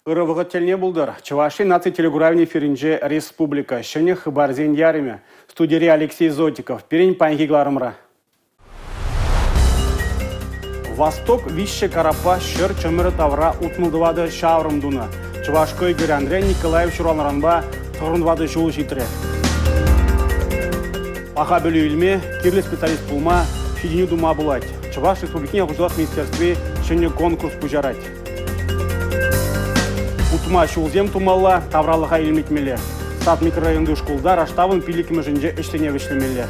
Ырӑ вӑхӑт тӗлне пултӑр. Чӑваш Ен наци телекуравӗн эфирӗнче «Республика. Ҫӗнӗ хыпарсен ярӑмӗ». Студире Алексей Зотиков. Пирӗн паянхи кӑларӑмра. Восток виҫҫӗ караппа ҫӗр чӑмӑрӗ тавра 64 ҫаврӑм тунӑ. Чӑваш кӑйкӑрӗ Андрей Николаев ҫуралнӑранпа 94 ҫул ҫитрӗ. Паха пӗлӳ илме, кирлӗ специалист пулма, ҫитӗнӳ тума пулать. Чӑваш Республикин ял хуҫалӑх министерстви ҫӗнӗ конкурс пуҫарать. Утма ҫулсем тумалла, тавралӑха илемлетмелле. Сад микрорайонти шкулта раштавӑн пиллӗкмӗшӗнче ӗҫсене вӗҫлемелле.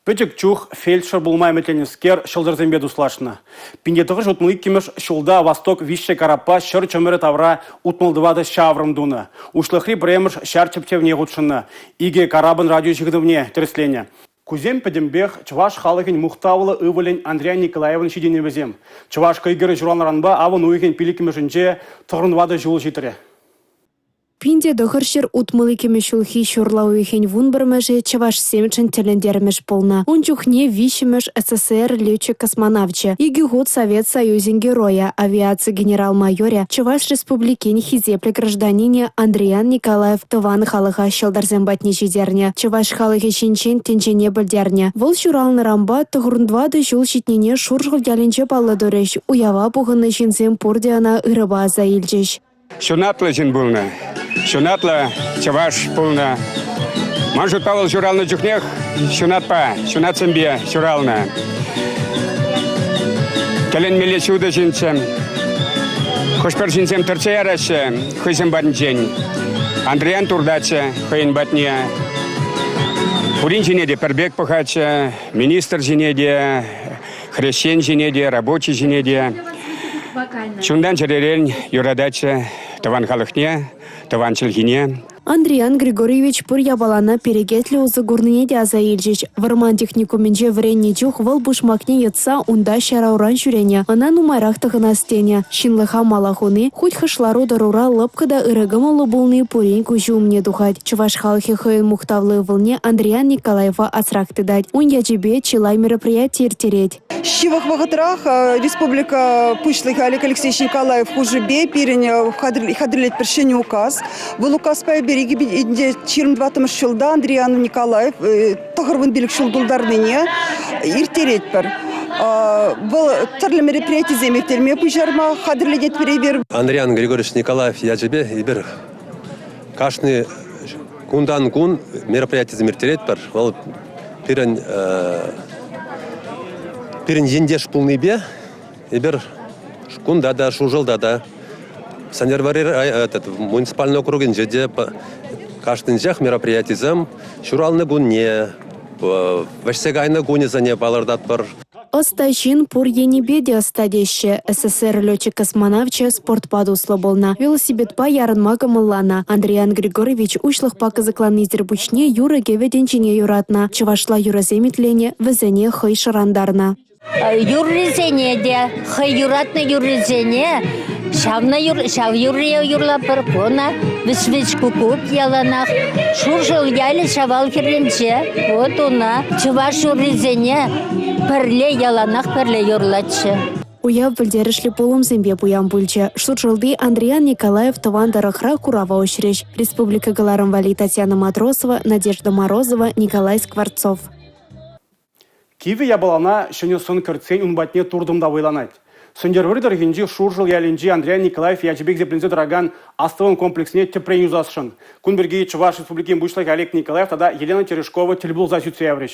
Пӗчӗк чух фельдшер пулма ӗмӗтленнӗскер ҫӑлтӑрсемпе туслашнӑ. 1962-мӗш ҫулта Восток виҫҫӗ караппа ҫӗр чӑмӑрӗ тавра 64 ҫаврӑм тунӑ. Уҫлӑхри пӗрремӗш ҫар тӗпчевне хутшӑннӑ. Икӗ карапӑн радио ҫыхӑнӑвне тӗрӗсленӗ. Кусем пӗтӗмпех чӑваш халӑхӗн мухтавлӑ ывӑлӗн Андриян Николаевӑн ҫитӗнӗвӗсем. Чӑваш кӑйкӑрӗ ҫуралнӑранпа авӑн уйӑхӗн пиллӗкмӗшӗнче тӑхӑрватӑ ҫул ҫитрӗ. 1962 ҫулхи ҫурла уйӑхӗн 11-мӗшӗ чӑвашсемшӗн тӗлӗнтермӗш пулнӑ. Ун чухне виҫҫӗмӗш СССР летчик-космонавчӗ, икӗ хут Совет Союзӗн Геройӗ, авиаци генерал-майорӗ, Чӑваш Республикин хисеплӗ гражданинӗ Андриян Николаев тӑван халӑха ҫӑлтӑрсем патне ҫитернӗ, чӑваш халӑхӗ ҫинчен тӗнчене пӗлтернӗ. Вӑл ҫуралнӑранпа 94 ҫул ҫитнине Шуршӑл ялӗнче паллӑ турӗҫ. Уява пухӑннӑ ҫынсем пурте ӑна ырӑпа аса илчӗҫ. Ҫунатлӑ ҫын пулнӑ. Ҫунатлӑ чӑваш пулнӑ. Ман шутпа вӑл ҫуралнӑ чухнех ҫунатпа, ҫунатсемпе ҫуралнӑ. Тӗлӗнмелле ҫутӑ ҫынччӗ. Хӑш-пӗр ҫынсем тӗртсе яраҫҫӗ хӑйсем патӗнчен. Андриян туртатчӗ хӑйӗн патне. Пурин ҫине те пӗр пек пӑхатчӗ, министр ҫине те, хресчен ҫине те, рабочи ҫине те. Чунтан-чӗререн юрататчӗ тӑван халӑхне, тӑван чӗлхине. Андриян Григорьевич пур япалана перекетлӗ усӑ курнине те аса илчӗҫ. Вӑрман техникумӗнче вӗреннӗ чух вӑл пушмакне йӑтса унта ҫара уран ҫӳренӗ, ӑна нумайрах тӑхӑнас тенӗ. Ҫынлӑха мала хуни, хуть хӑш лару-тӑрура лӑпкӑ та ырӑ кӑмӑллӑ пулни пурин куҫӗ умне тухать. Чӑваш халӑхӗ хӑйӗн мухтавлӑ ывӑлне Андриян Николаева асрах тытать. Ун ячӗпе чылай мероприяти ирттерет. Ҫывӑх вӑхӑтрах республика Пуҫлӑхӗ Олег Алексеевич Николаев хушӑпе пирӗн хатӗрлетпӗр ҫӗнӗ указ. Вӑл указпа эпир 2024 ҫулта Андриян Николаев 95 ҫул тултарнине ирттеретпӗр. Вӑл тӗрлӗ мероприятисем ирттерме пуҫарма хатӗрленетпӗр эпир. Андриян Григорьевич Николаев ячӗпе эпир кашни кунтан кун мероприятисем ирттеретпӗр. Вӑл пирӗн пирӗн ентеш пулнипе эпир кунта та, Шуршӑлта та, Сӗнтӗрвӑрри муниципальный округӗнче те кашнинчех мероприятисем ҫуралнӑ кунне, вӗҫсе кайнӑ кунӗсене палӑртатпӑр. Ӑста ҫын пур енӗпе те ӑста теҫҫӗ. СССР летчик-космонавчӗ спортпа туслӑ пулнӑ, велосипедпа ярӑнма кӑмӑлланӑ. Андриян Григорьевич уҫлӑхпа кӑсӑкланнисӗр пуҫне юрӑ-кӗвӗ тӗнчине юратнӑ, чӑвашла юрӑсем итленӗ, вӗсене хӑй шӑрантарнӑ. Юррисене те, хӑй юратнӑ юррисене ҫавна ҫав юррие юрлатпӑр. Кона вӗҫ-вӗҫ куккук яланах. Шуршӑл ялӗ Ҫавал хӗрринче. Вот уна чӑваш юррисене пӗрле яланах пӗрле юрлатчӗ. Уяв пӗлтерӗшлӗ пулӑмсемпе пуян пулчӗ. Шуршӑлти Андриян Николаев тӑван тӑрӑхра курава уҫрӗҫ. Республика кӑларӑм валли Татьяна Матросова, Надежда Морозова, Николай Скворцов. Кивӗ япалана ҫӗнӗ сӑн кӗртсен ун патне туртӑм та вӑйланать. Сӗнтӗрвӑрри тӑрӑхӗнчи Шуршӑл ялӗнчи Андриян Николаев ячӗпе хисепленсе тӑракан астӑвӑм комплексне тӗпрен юсасшӑн. Кун пирки Чӑваш Республикин Пуҫлӑхӗ Олег Николаев тата Елена Терешкова тӗл пулса сӳтсе яврӗҫ.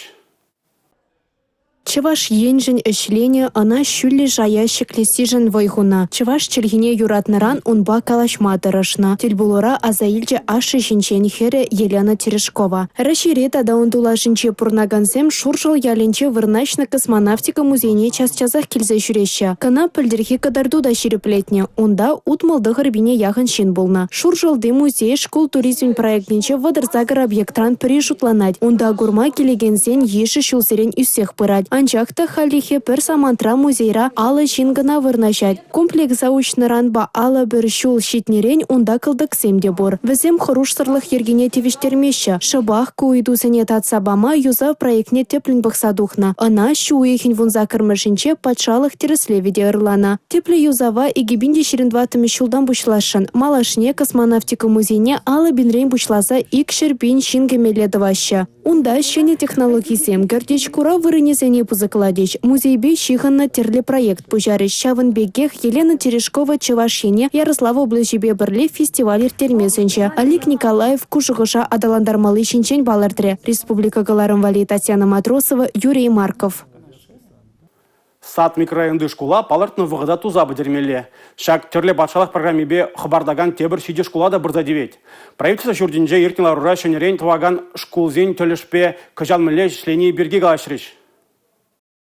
Чӑваш Еншӗн ӗҫленӗ, ӑна ҫӳллӗ шая ҫӗклессишӗн вӑй хунӑ. Чӑваш чӗлхине юратнӑран унпа калаҫма тӑрӑшнӑ. Тӗлпулура аса илчӗ ашшӗ ҫинчен хӗрӗ Елена Терешкова. Раҫҫейре тата ун тулашӗнче пурӑнакансем Шуршӑл ялӗнче вырнаҫнӑ космонавтика музейне час-часах килсе ҫӳреҫҫӗ. Кӑна пӗлтӗрхи кӑтарту та ҫирӗплетнӗ. Унта 69 пине яхӑн ҫын пулнӑ. Шуршӑлти музей шкул туризмӗн проектӗнче 38 объектран пӗри шутланать. Унта курма килекенсен йышӗ ҫулсерен ӳссех пырать. Анчах та хальлӗхе пӗр самантра музейра 50 ҫын кӑна вырнаҫать. Комплекса уҫнӑранпа 51 ҫул ҫитнӗрен унта кӑлтӑксем те пур. Вӗсем хӑрушсӑрлӑх йӗркине тивӗҫтермеҫҫӗ. Шӑпах ку ыйтусене татса пама юсав проектне тӗплӗн пӑхса тухнӑ. Ӑна ҫу уйӑхӗн 18-мӗшӗнче патшалӑх тӗрӗслевӗ те ырланӑ. Тӗплӗ юсава 2024-мӗш ҫултан пуҫласшӑн. Малашне Космонавтика музейне 50 пинрен пуҫласа 200 пин ҫын кӗмелле тӑваҫҫӗ. Унта ҫӗнӗ технологисем кӗртӗҫ, курав вырӑнӗсене пысӑклатӗҫ, музейпе ҫыхӑннӑ тӗрлӗ проект пуҫарӗҫ. Ҫавӑн пекех Елена Терешкова Чӑваш Ене Ярослав облаҫӗпе пӗрле фестиваль ирттерме сӗнчӗ. Олег Николаев ку шухӑша аталантармалли ҫинчен палӑртрӗ. Республика кӑларӑм валли Татьяна Матросова, Юрий Марков. Сад микрорайонти шкула палӑртнӑ вӑхӑта туса пӗтермелле. Ҫак тӗрлӗ патшалӑх программипе хӑпартакан тепӗр ҫичӗ шкула та пырса тивет. Правительство ҫуртӗнче иртнӗ ларура ҫӗнӗрен тӑвакан шкулсен тӗлӗшпе кӑҫал мӗнле ӗҫлени пирки калаҫрӗҫ.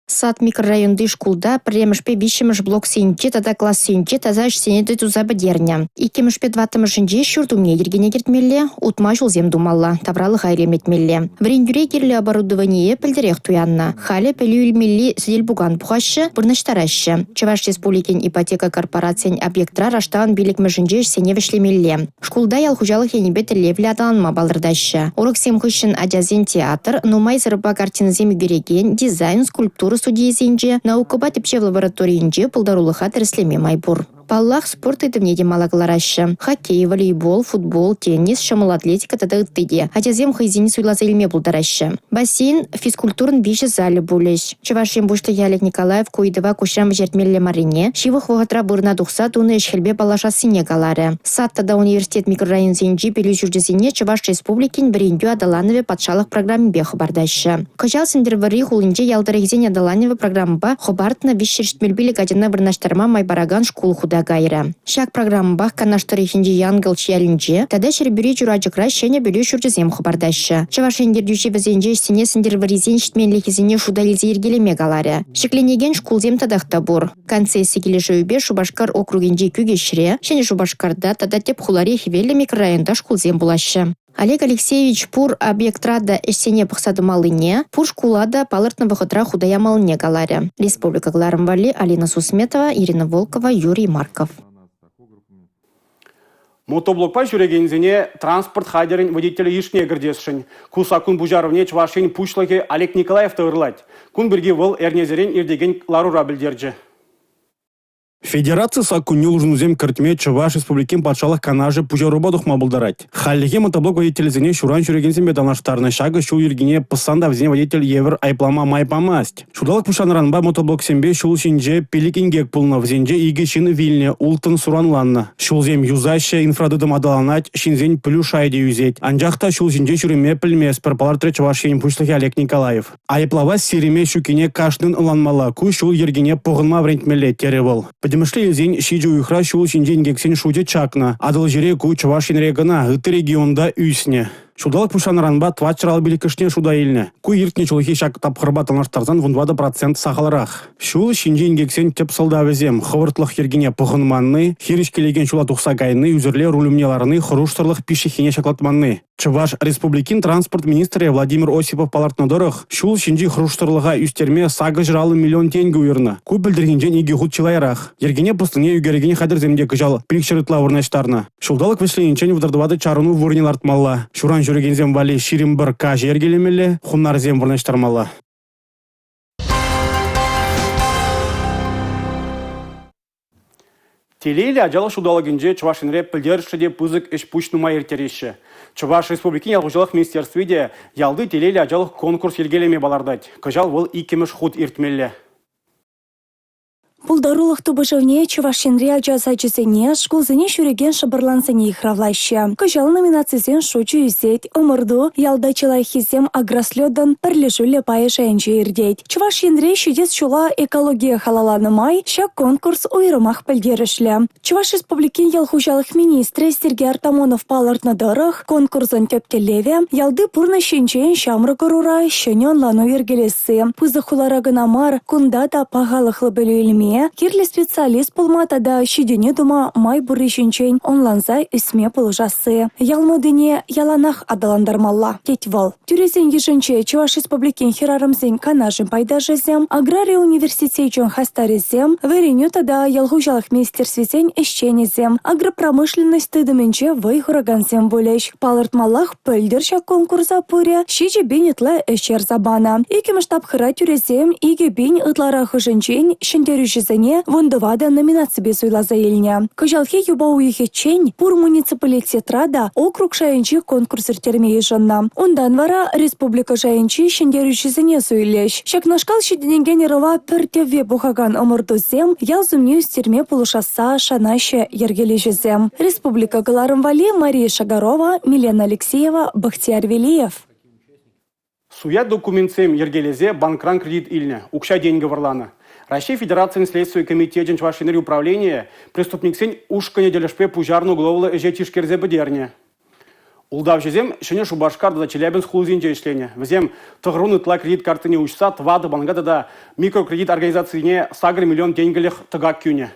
Сад микрорайонти шкулта пӗрремӗшпе виҫҫӗмӗш блоксенче тата классенче таса ӗҫсене те туса пӗтернӗ. Иккӗмӗшпе тӑваттӑмӗшӗнче ҫурт умне йӗркене кӗртмелле, утма ҫулсем тумалла, тавралӑха илемлетмелле. Вӗрентӳре кирлӗ оборудование пӗлтӗрех туяннӑ. Халӗ пӗлӳ илмелли сӗтел-пукан пухаҫҫӗ, вырнаҫтараҫҫӗ. Чӑваш Республикин ипотека корпорацийӗн объектра раштавӑн пиллӗкмӗшӗнче ӗҫсене вӗҫлемелле. Шкулта ял хуҫалӑх енӗпе тӗллевлӗ аталанма палӑртаҫҫӗ. Уроксем хыҫҫӑн ачасен театр, нумай сӑрӑпа картинӑсем ӳкерекен, дизайн, скульптура студийӗсенче, наукӑпа тӗпчев лабораторийӗнче пултарулӑха тӗрӗслеме май пур. Паллах, спорт ыйтӑвне те мала кӑлараҫҫӗ. Хоккей, волейбол, футбол, теннис, ҫӑмӑл атлетика тата ытти те. Ачасем хӑйсене суйласа илме пултараҫҫӗ. Бассейн, физкультурӑн виҫӗ залӗ пулӗҫ. Чӑваш Ен Пуҫлӑхӗ Олег Николаев ку ыйтӑва куҫран вӗҫертмелле маррине, ҫывӑх вӑхӑтра вырӑна тухса тунӑ ӗҫ-хӗлпе паллашассине каларӗ. Сад тата университет микрорайонсенчи пӗлӳ ҫурчӗсене Чӑваш Республикин вӗрентӳ аталанӑвӗ патшалӑх программипе хӑпартаҫҫӗ. Кӑҫал Сӗнтӗрвӑрри хулинче ял тӑрӑхӗсен аталанӑвӗ программӑпа хӑпартнӑ 375 ачана вырнаҫтарма май паракан шкул хута кайрӗ. Ҫак программӑпах Канаш тӑрӑхӗнчи Янкӑлч ялӗнче тата Ҫӗрпӳри Чурачӑкра ҫӗнӗ пӗлӳ ҫурчӗсем хӑпартаҫҫӗ. Чӑваш Ен ертӳҫи вӗсенче ӗҫсене Сӗнтӗрвӑррисен ҫитменлӗхӗсене шута илсе йӗркелеме каларӗ. Ҫӗкленекен шкулсем татах та пур. Концесси килӗшӗвӗпе Шупашкар округӗнчи Кӳкеҫре, Ҫӗнӗ Шупашкарта тата тӗп хулари Хӗвеллӗ микрорайонта шкулсем пулаҫҫӗ. Олег Алексеевич пур объектра та ӗҫсене пӑхса тӑмаллине, пур шкула та палӑртнӑ вӑхӑтра хута ямаллине каларӗ. Республика кӑларӑм валли Алина Сусметова, Ирина Волкова, Юрий Марков. Мотоблокпа ҫӳрекенсене транспорт хатӗрӗн водителӗ йышне кӗртесшӗн. Ку саккун пуҫарӑвне Чӑваш Ен Пуҫлӑхӗ Олег Николаев та ырлать. Кун пирки вӑл эрнесерен иртекен ларура пӗлтерчӗ. Федераци саккунне улшӑнусем кӗртме Чӑваш Республикин Патшалӑх Канашӗ пуҫарупа тухма пултарать. Хальлӗхе мотоблок водителӗсене ҫуран ҫӳрекенсемпе танлаштарнӑ. Ҫакӑ ҫул йӗркине пӑссан та вӗсене водитель евӗр айӑплама май памасть. Ҫулталӑк пуҫланнӑранпа мотоблоксемпе ҫул ҫинче пилӗк инкек пулнӑ. Вӗсенче икӗ ҫын вилнӗ, улттӑн суранланнӑ. Ҫулсем юсаҫҫӗ, инфратытӑм аталанать, ҫынсен пӗлӳ шайӗ те ӳсет. Анчах та ҫул ҫинче ҫӳреме пӗлместпӗр, палӑртрӗ Чӑваш Ен Пуҫлӑхӗ Олег Николаев. Айӑплава сирме ҫуккине кашнин ӑнланмалла, ку ҫул йӗркене пӑхӑнма вӗрентмелле, терӗ вӑл. Пӗтӗмӗшле илсен ҫичӗ уйӑхра ҫул ҫинчи инкексен шучӗ чакнӑ. Атӑлҫире ку Чӑваш Енре кӑна, ытти регионта ӳснӗ. Ҫулталӑк пуҫланнӑранпа 455-шне шута илнӗ. Ку иртнӗ ҫулхи ҫак тапхӑрпа танлаштарсан 14 процент сахалрах. Ҫул ҫинчи инкексен тӗп сӑлтавӗсем – хӑвӑртлӑх йӗркине пӑхӑнманни, хирӗҫ килекен ҫула тухса кайни, ӳсӗрле руль умне ларни, хӑрушсӑрлӑх пиҫҫиххине ҫаклатманни. Чӑваш Республикин транспорт министрӗ Владимир Осипов палӑртнӑ тӑрӑх, ҫул ҫинчи хӑрушсӑрлӑха ӳстерме 850 миллион тенкӗ уйӑрнӑ. Ку пӗлтӗрхинчен икӗ хут чылайрах. Йӗркене пӑснине ӳкерекен хатӗрсем те кӑҫал 500 ытла вырнаҫтарнӑ. Ҫулталӑк вӗҫлениччен 34 чарӑну вырӑнӗ лартмалла. Ҫуран ҫӳрекенсем валли 21 каҫӑ йӗркелемелле, хунарсем вырнаҫтармалла. Телейлӗ ачалӑх ҫулталӑкӗнче Чӑваш Енре пӗлтерӗшлӗ те пысӑк ӗҫ-пуҫ нумай ирттереҫҫӗ. Чӑваш Республикин ял хуҫалӑх министерстви те ялти телейлӗ ачалӑх конкурс йӗркелеме палӑртать. Кӑҫал вӑл иккӗмӗш хут иртмелле. Пултарулӑх тупӑшӑвне Чӑваш Енри ача сачӗсене, шкулсене ҫӳрекен шӑпӑрлансене йыхравлаҫҫӗ. Кӑҫал номинацисен шучӗ ӳсет. Ӑмӑрту ялта чи лайӑххисем агрослетӑн пӗрлешӳллӗ пайӗ шайӗнче иртет. Чӑваш Енре ҫитес ҫула экологие халалланӑ май ҫак конкурс уйрӑмах пӗлтерӗшлӗ. Чӑваш Республикин ял хуҫалӑх министрӗ Сергей Артамонов палӑртнӑ тӑрӑх, конкурсӑн тӗп тӗллевӗ – ялти пурнӑҫ ҫинчен ҫамрӑк ӑрура ҫӗнӗ ӑнлану йӗркелесси. Пысӑк хулара кӑна мар, кунта та пахалӑхлӑ пӗлӳ илме. вӗренме, кирлӗ специалист пулма тата ҫитӗнӳ тума май пурри ҫинчен ӑнланса ӳсме пулӑшасси. Ял модине яланах аталантармалла, тет вӑл. Тӳресен йышӗнче Чӑваш Республикин хӗрарӑмсен канашӗн пайташӗсем, аграри университечӗн хастарӗсем, вӗренӳ тата ял хуҫалӑх министерствисен ӗҫченӗсем, агропромышленность тытӑмӗнче вӑй хуракансем пулӗҫ. Палӑртмаллах, пӗлтӗр ҫак конкурса пурӗ 7 пин ытла ӗҫ ярса панӑ. Иккӗмӗш тапхӑра тӳресем 2 пин ытларахӑшӗнчен ҫӗнтерӳҫӗсене 14 номинаципе суйласа илнӗ. Кӑҫалхи юпа уйӑхӗччен пур муниципалитетра та округ шайӗнчи конкурс ирттерме йышӑннӑ. Унтан вара республика шайӗнчи ҫӗнтерӳҫӗсене суйлӗҫ. Ҫакнашкал ҫитӗнекен ӑрӑва пӗр тӗвве пухакан ӑмӑртусем ял сумне ӳстерме пулӑшасса шанаҫҫӗ йӗркелӳҫӗсем. Республика кӑларӑм валли Мария Шагарова, Милена Алексеева, Бахтияр Велиев. Суя документсем йӗркелесе банкран кредит илнӗ, укҫа-тенкӗ вӑрланӑ. Раҫҫей Федерацийӗн Следстви комитечӗн Чӑваш Енри управленийӗ преступниксен ушкӑнӗ тӗлӗшпе пуҫарнӑ уголовлӑ ӗҫе тишкерсе пӗтернӗ. Ултавҫӑсем Ҫӗнӗ Шупашкар тата Челябинск хулисенче ӗҫленӗ. Вӗсем 90 ытла кредит карттине уҫса тӑватӑ банка тата микрокредит организацине 8 миллион тенкӗлӗх тӑкак кӳнӗ.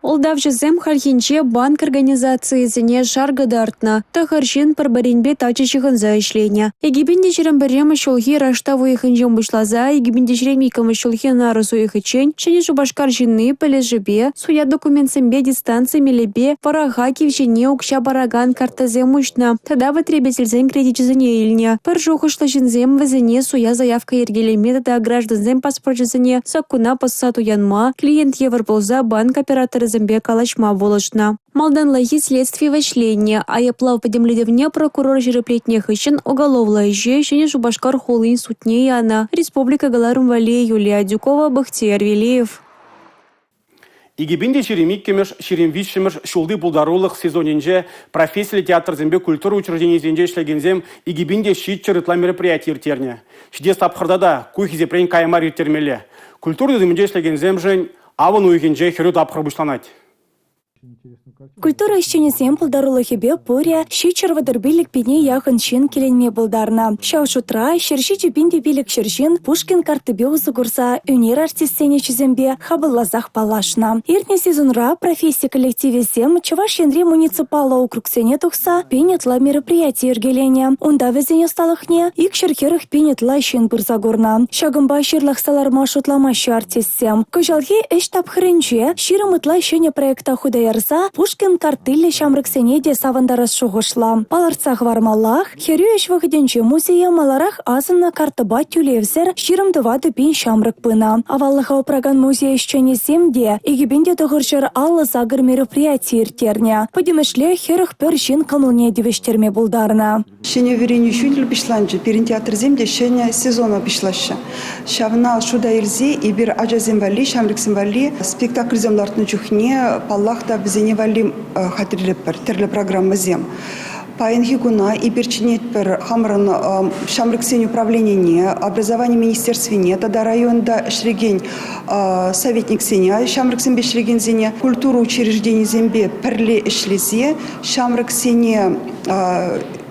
Ултавҫӑсем хальхинче банк организацийӗсене шар кӑтартнӑ. Тӑхӑр ҫын пӗр-пӗринпе тачӑ ҫыхӑнса ӗҫленӗ. 2021 ҫулхи раштав уйӑхӗнчен пуҫласа 2022 ҫулхи нарӑс уйӑхӗччен Ҫӗнӗ Шупашкар ҫынни пӗлӗшӗпе суя документсемпе дистанци мелӗпе вӑраха кивҫене укҫа паракан карттӑсем уҫнӑ тата потребительсен кредичӗсене илнӗ. Пӗр шухӑшлӑ ҫынсем вӗсене суя заявка йӗркелеме тата граждансен паспорчӗсене саккуна пӑсса туянма, клиент евӗр пулса банк операторӗсемпе калаҫма пулӑшнӑ. Малтанлӑхи следстви вӗҫленнӗ. Айӑплав пӗтӗмлетӗвне прокурор ҫирӗплетнӗ хыҫҫӑн уголовлӑ ӗҫе Ҫӗнӗ Шупашкар хулин судне янӑ. Республика кӑларӑм валли Юлия Адюкова, Бахтияр Велиев. 2022-мӗш 23-мӗш ҫулти пултарулӑх сезонӗнче профессиллӗ театрсемпе культура учрежденийӗсенче ӗҫлекенсем 2700 ытла мероприяти ирттернӗ. Ҫитес тапхӑрта та ку хисепрен кая мар ирттермелле. Культура тытӑмӗнче ӗҫлекенсемшӗн авӑн уйӑхӗнче хӗрӳ тапхӑр пуҫланать. Культура ӗҫченӗсен пултарулӑхӗпе пурӗ 735 пине яхӑн ҫын киленме пултарнӑ. Ҫав шутра 107 пин те 500 ҫын Пушкин карттипе усӑ курса ӳнер артистсен ӗҫӗсемпе хапӑлласах паллашнӑ. Иртнӗ сезонра професси коллективӗсем Чӑваш Енри муниципаллӑ округсене тухса пин ытла мероприяти йӗркеленӗ. Унта вӗсен ӑсталӑхне 240 пин ытла ҫын пырса курнӑ. Ҫакӑнпа ҫырлахса ларма шутламаҫҫӗ артистсем. Кӑҫалхи ӗҫ тапхӑрӗнче 20 ытла ҫӗнӗ проекта хута ярса Пушкин карттиллӗ ҫамрӑксене те савӑнтарас шухӑшлӑ. Палӑртса хӑвармаллах, хӗрӳ ӗҫ вӑхӑтӗнче музее маларах асӑннӑ карттӑпа тӳлевсӗр 24 пин ҫамрӑк пынӑ. Аваллӑха упракан музей ӗҫченӗсем те 2958 мероприяти ирттернӗ. Пӗтӗмӗшле 41 ҫын кӑмӑлне тивӗҫтерме пултарнӑ. Ҫӗнӗ вӗренӳ ҫулӗ пуҫланчӗ. Пирӗн театрсем те ҫӗнӗ сезона пуҫлаҫҫӗ. Ҫавна шута илсе эпир ачасем валли, ҫамрӑксем валли спектакльсем лартнӑ чухне, паллах та, вӗсене валли хатӗрлетпӗр тӗрлӗ программӑсем. Паянхи куна эпир чӗнетпӗр хамӑрӑн ҫамрӑксен управленине, образовани министерствине тата районта ӗҫлекен советниксене, ҫамрӑксемпе ӗҫлекенсене культура учрежденийӗсемпе пӗрле ӗҫлесе ҫамрӑксене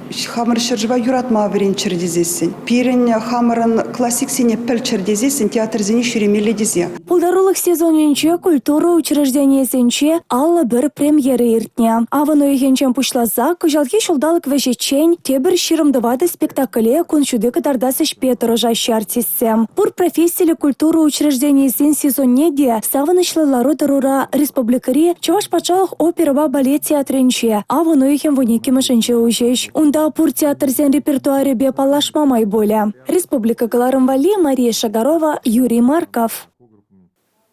хамӑр ҫӗршыва юратма вӗренччӗр тесессӗн, пирӗн хамӑрӑн классиксене пӗлччӗр тесессӗн театрсене ҫӳремелле тесе. Пултарулӑх сезонӗнче культура учрежденийӗсенче 51 премьера иртнӗ. Авӑн уйӑхӗнчен пуҫласа кӑҫалхи ҫулталӑк вӗҫӗччен тепӗр 24 спектакле кун ҫути кӑтартас ӗҫпе тӑрӑшаҫҫӗ артистсем. Пур профессиллӗ культура учрежденийӗсен сезонне те савӑнӑҫлӑ лару-тӑрура республикӑри Чӑваш патшалӑх оперӑпа балет театрӗнче авӑн уйӑхӗн вуниккӗмӗшӗнче уҫӗҫ. Унта пур театрсен репертуарӗпе паллашма май пулӗ. Республика кӑларӑм валли Мария Шагарова, Юрий Марков.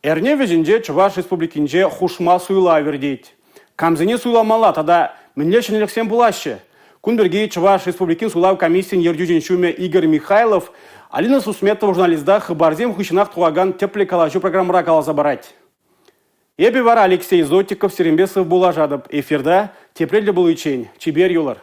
Эрне вӗҫӗнче Чӑваш Республикинче хушма суйлав иртет. Камсене суйламалла тата мӗнле ҫӗнӗлӗхсем пулаҫҫӗ? Кун пирки Чӑваш Республикин суйлав комиссийӗн ертӳҫин ҫумӗ Игорь Михайлов Алина Сусметова журналиста хыпарсем хыҫҫӑнах тухакан тӗплӗ калаҫу программӑра каласа парать. Эпӗ вара Алексей Зотиков сирӗнпе сывпуллашатӑп. Эфирта тепре тӗл пуличчен чипер юлӑр.